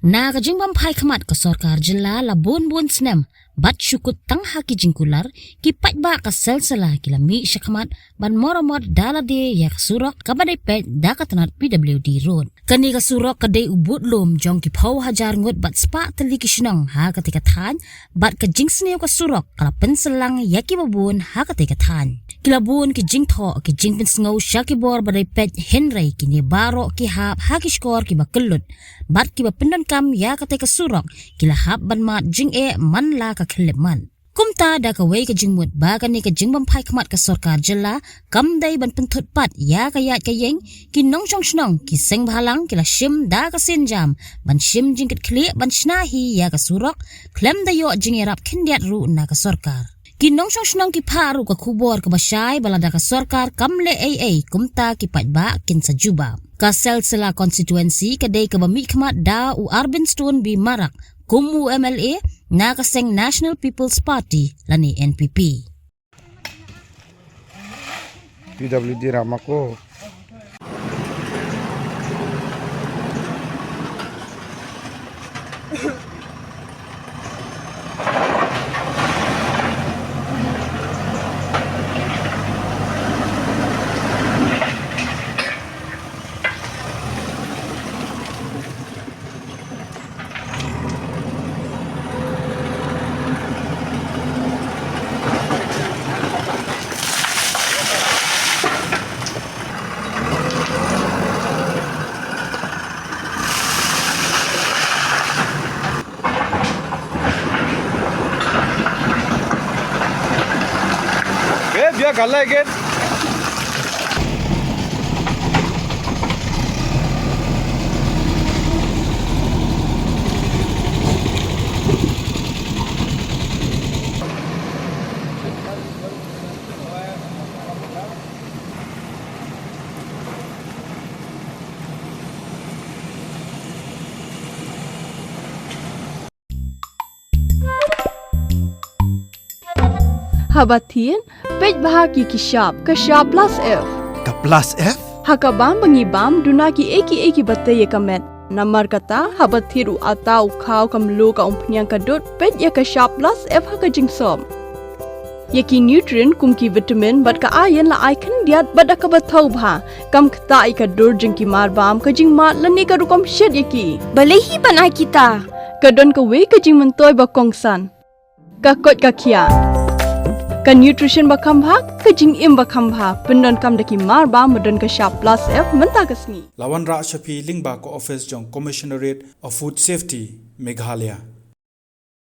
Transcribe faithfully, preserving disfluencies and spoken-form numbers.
Na ka jingbymphai khmat ka sorkar jylla la bun bun snem bad shu kut tang ha ki jingkular, ki paidbah ka Silsila ki la mih shakhmat ban maramot da lade ïa ka surok kaba dei peit da ka tnat P W D road. Kane ka surok ka dei u budlum jong ki phew hajar ngut bad spah tylli ki shnong ha katei ka thaiñ, bad ka jingsniew ka surok ka la pynsalang ïa kiba bun ha katei ka thaiñ. Ki la bun ki jingthoh ki jingpynsngew sha ki bor ba dei peit, hynrei kine baroh ki hap ha ki shkor kiba kyllut, bad kiba pyndonkam ïa katei ka surok ki la hap ban mad jingeh man la ka khyllipmat. Kumta da kawei ka jingmut ba kane ka jingbymphai khmat ka sorkar jylla kam dei ban pynthut pat ïa ka ïaid ka ïeng, ki nongshong shnong, ki seng bhalang ki la shim da ka sienjam ban shim jingkitkhlieh ban shna hi ïa ka surok khlem da ïoh jingïarap khyndiat ruh na ka sorkar. Ki nongshong shnong ki phah ruh ka khubor kaba shai ba lada ka sorkar kam leh ei ei, kumta ki paidbah kin sa jubab. Ka Silsila constituency ka dei kaba mih khmat da u Arbind Stone B Marak kum u M L A na ka seng National People's Party lane N P P. P W D Ramako. Eh, biar galak kan? Haba thied, peit bha ki ki shap, ka shap plus F. Ka plus F? Ha ka bam ba ngi bam, duna ki ei ki ei kiba tei ïa ka met. Namar kata, haba thied u atta, u khaw, ka mluh, ka umphniang, ka dud, peit ïa ka shap plus F ha ka jingsop. Ïa ki nutrient kum ki vitamin bad ka iron la ai khyndiat bad da kaba thaw bha. Kam ktah ïa ka dur jong ki marbam, ka jingmad lane ka rukom shet ïa ki. Balei hi ban ai kita? Ka don kawei ka jingmyntoi ba kongsan. Ka koit ka khiah. Ka nutrition ba kham bha, ka jingim ba kham bha. Pyndonkam da ki marbam ba don ka shap plus F mynta ka sngi. La wanrah sha phi lyngba ka office jong Commissionerate of Food Safety, Meghalaya.